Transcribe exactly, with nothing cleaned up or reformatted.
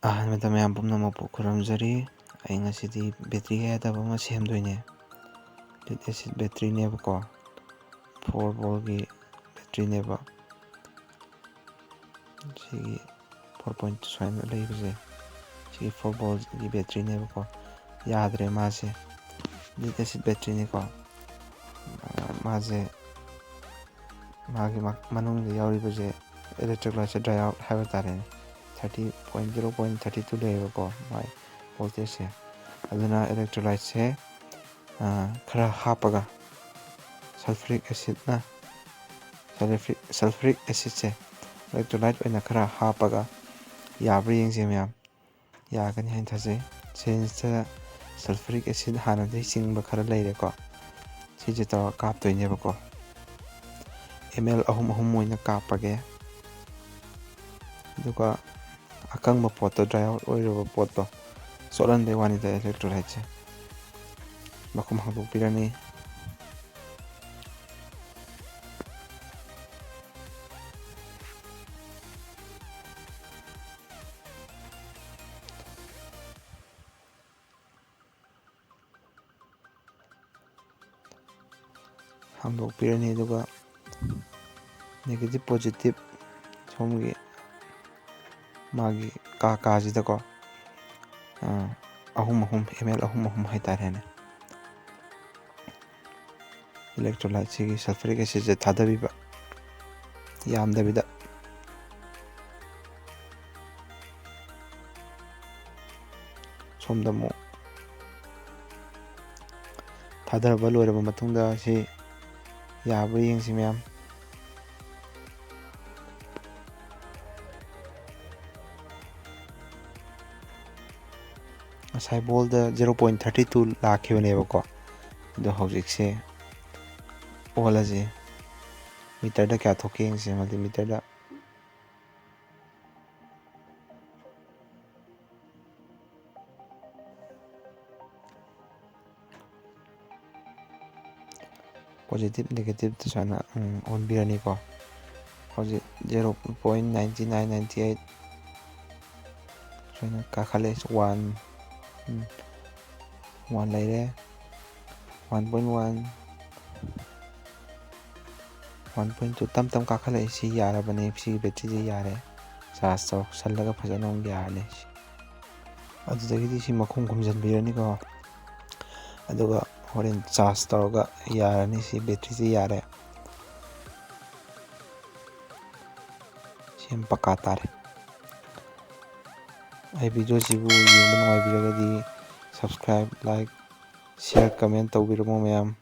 ꯑꯍꯥꯟꯕꯗ ꯃꯌꯥꯝ ꯄꯨꯝꯅꯃꯛꯄꯨ ꯈꯨꯔꯨꯝꯖꯔꯤ꯫ ꯑꯩ ꯉꯁꯤꯗꯤ ꯕꯦꯇ꯭ꯔꯤ ꯌꯥꯗꯕ ꯑꯃ ꯁꯦꯝꯗꯣꯏꯅꯦ꯫ ꯂꯤꯗ ꯑꯦꯁꯤꯠ ꯕꯦꯇ꯭ꯔꯤꯅꯦꯕꯀꯣ, ꯐꯣꯔ ꯚꯣꯜꯒꯤ ꯕꯦꯇ꯭ꯔꯤꯅꯦꯕ꯫ ꯁꯤꯒꯤ ꯐꯣꯔ ꯄꯣꯏꯟ ꯁꯨꯃꯥꯏꯅ ꯂꯩꯕꯁꯦ, ꯁꯤꯒꯤ ꯐꯣꯔ ꯚꯣꯜꯒꯤ ꯕꯦꯇ꯭ꯔꯤꯅꯦꯕꯀꯣ꯫ ꯌꯥꯗ꯭ꯔꯦ ꯃꯥꯁꯦ, ꯂꯤꯗ ꯑꯦꯁꯤꯠ ꯕꯦꯇ꯭ꯔꯤꯅꯤꯀꯣ꯫ ꯃꯥꯁꯦ, ꯃꯥꯒꯤ ꯃ-, ꯃꯅꯨꯡꯗ ꯌꯥꯎꯔꯤꯕꯁꯦ, ꯏꯂꯦꯛꯇ꯭ꯔꯣꯂꯥꯏꯠꯁꯦ ꯗ꯭ꯔꯥꯏ ꯑꯥꯎꯠ ꯍꯥꯏꯕ ꯇꯥꯔꯦꯅꯦ꯫ Thirty point zero point thirty two ꯂꯩꯌꯦꯕꯀꯣ, ꯃꯥꯏ ꯚꯣꯜꯇꯦꯖꯁꯦ꯫ ꯑꯗꯨꯅ ꯏꯂꯦꯛꯇ꯭ꯔꯣꯂꯥꯏꯠꯁꯦ, ꯑ, ꯈꯔ ꯍꯥꯞꯄꯒ, ꯁꯜꯐ꯭ꯔꯤꯛ ꯑꯦꯁꯤꯠꯅ, ꯁꯜꯐ꯭ꯔꯤꯛ, ꯁꯜꯐ꯭ꯔꯤꯛ ꯑꯦꯁꯤꯠꯁꯦ ꯏꯂꯦꯛꯇ꯭ꯔꯣꯂꯥꯏꯠ ꯑꯣꯏꯅ ꯈꯔ ꯍꯥꯞꯄꯒ ꯌꯥꯕ꯭ꯔꯥ ꯌꯦꯡꯁꯦ ꯃꯌꯥꯝ꯫ ꯌꯥꯒꯅꯤ ꯍꯥꯏꯅ ꯊꯥꯖꯩ꯫ ꯁꯤꯔꯤꯟꯖꯇ ꯁꯜꯐ꯭ꯔꯤꯛ ꯑꯦꯁꯤꯠ ꯍꯥꯟꯅꯗꯒꯤ ꯆꯤꯡꯕ ꯈꯔ ꯂꯩꯔꯦꯀꯣ꯫ ꯁꯤꯁꯦ ꯇꯧꯔꯒ ꯀꯥꯞꯇꯣꯏꯅꯦꯕꯀꯣ꯫ ꯑꯦꯝ ꯑꯦꯜ ꯑꯍꯨꯝ ꯑꯍꯨꯝ ꯑꯣꯏꯅ ꯀꯥꯞꯄꯒꯦ꯫ ꯑꯗꯨꯒ ꯑꯀꯪꯕ ꯄꯣꯠꯇꯣ, ꯗ꯭ꯔꯥꯏ ꯑꯥꯎꯠ ꯑꯣꯏꯔꯕ ꯄꯣꯠꯇꯣ ꯆꯣꯠꯍꯟꯕꯩ ꯋꯥꯅꯤꯗ, ꯏꯂꯦꯛꯇ꯭ꯔꯣꯂꯥꯏꯠꯁꯦ꯫ ꯃꯈꯨꯝ ꯍꯥꯡꯗꯣꯛꯄꯤꯔꯅꯤ꯫ ꯍꯥꯡꯗꯣꯛꯄꯤꯔꯅꯤ꯫ ꯑꯗꯨꯒ ꯅꯦꯒꯦꯇꯤꯞ ꯄꯣꯖꯤꯇꯤꯞ ꯁꯣꯝꯒꯤ ꯃꯥꯒꯤ ꯀꯥ ꯀꯥꯁꯤꯗꯀꯣ, ꯑ, ꯑꯍꯨꯝ ꯑꯍꯨꯝ, ꯑꯦꯝ ꯑꯦꯜ ꯑꯍꯨꯝ ꯑꯍꯨꯝ ꯍꯥꯏꯇꯥꯔꯦꯅꯦ, ꯏꯂꯦꯛꯇ꯭ꯔꯣꯂꯥꯏꯠꯁꯤꯒꯤ ꯁꯜꯐ꯭ꯔꯤꯛ ꯑꯦꯁꯤꯠꯁꯦ ꯊꯥꯗꯕꯤꯕ, ꯌꯥꯝꯗꯕꯤꯗ꯫ ꯁꯣꯝꯗ ꯑꯃꯨꯛ ꯊꯥꯗꯔꯕ ꯂꯣꯏꯔꯕ ꯃꯇꯨꯡꯗ ꯁꯤ ꯌꯥꯕ꯭ꯔꯥ ꯌꯦꯡꯁꯤ ꯃꯌꯥꯝ꯫ ꯉꯁꯥꯏ ꯚꯣꯜꯗ ꯖꯦꯔꯣ ꯄꯣꯏꯟ ꯊꯥꯔꯇꯤ ꯇꯨ ꯂꯥꯛꯈꯤꯕꯅꯦꯕꯀꯣ, ꯑꯗꯣ ꯍꯧꯖꯤꯛꯁꯦ ꯑꯣꯜꯂꯁꯤ, ꯃꯤꯇꯔꯗ ꯀꯌꯥ ꯊꯣꯛꯀꯦ ꯌꯦꯡꯁꯤ꯫ ꯃꯜꯇꯤꯃꯤꯇꯔꯗ ꯄꯣꯖꯤꯇꯤꯞ ꯅꯦꯒꯦꯇꯤꯞꯇ ꯁꯨꯃꯥꯏꯅ, ꯎꯝ, ꯑꯣꯟꯕꯤꯔꯅꯤꯀꯣ꯫ ꯍꯧꯖꯤꯛ zero point ninety nine, ninety eight ꯑꯩꯈꯣꯏꯅ ꯀꯥꯈꯠꯂꯛꯏꯁꯦ ꯋꯥꯟ, ꯎꯝ, ꯋꯥꯟ ꯂꯩꯔꯦ, one point one, one point two ꯇꯞ ꯇꯞ ꯀꯥꯈꯠꯂꯛꯏ꯫ ꯁꯤ ꯌꯥꯔꯕꯅꯦ, ꯁꯤꯒꯤ ꯕꯦꯇ꯭ꯔꯤꯁꯦ ꯌꯥꯔꯦ꯫ ꯆꯥꯔꯖ ꯇꯧꯁꯜꯂꯒ ꯐꯖꯅ ꯑꯃꯨꯛ ꯌꯥꯔꯅꯤ꯫ ꯑꯗꯨꯗꯒꯤꯗꯤ ꯁꯤ ꯃꯈꯨꯝ ꯈꯨꯝꯖꯤꯟꯕꯤꯔꯅꯤꯀꯣ, ꯑꯗꯨꯒ ꯍꯣꯔꯦꯟ ꯆꯥꯔꯖ ꯇꯧꯔꯒ ꯌꯥꯔꯅꯤ꯫ ꯁꯤ ꯕꯦꯇ꯭ꯔꯤꯁꯦ ꯌꯥꯔꯦ, ꯁꯤ ꯌꯥꯝ ꯄꯀꯥ ꯇꯥꯔꯦ꯫ ꯑꯩ ꯚꯤꯗꯤꯑꯣꯁꯤꯕꯨ ꯌꯦꯡꯕ ꯅꯨꯡꯉꯥꯏꯕꯤꯔꯒꯗꯤ subscribe, like, share, comment ꯇꯧꯕꯤꯔꯝꯃꯣ ꯃꯌꯥꯝ꯫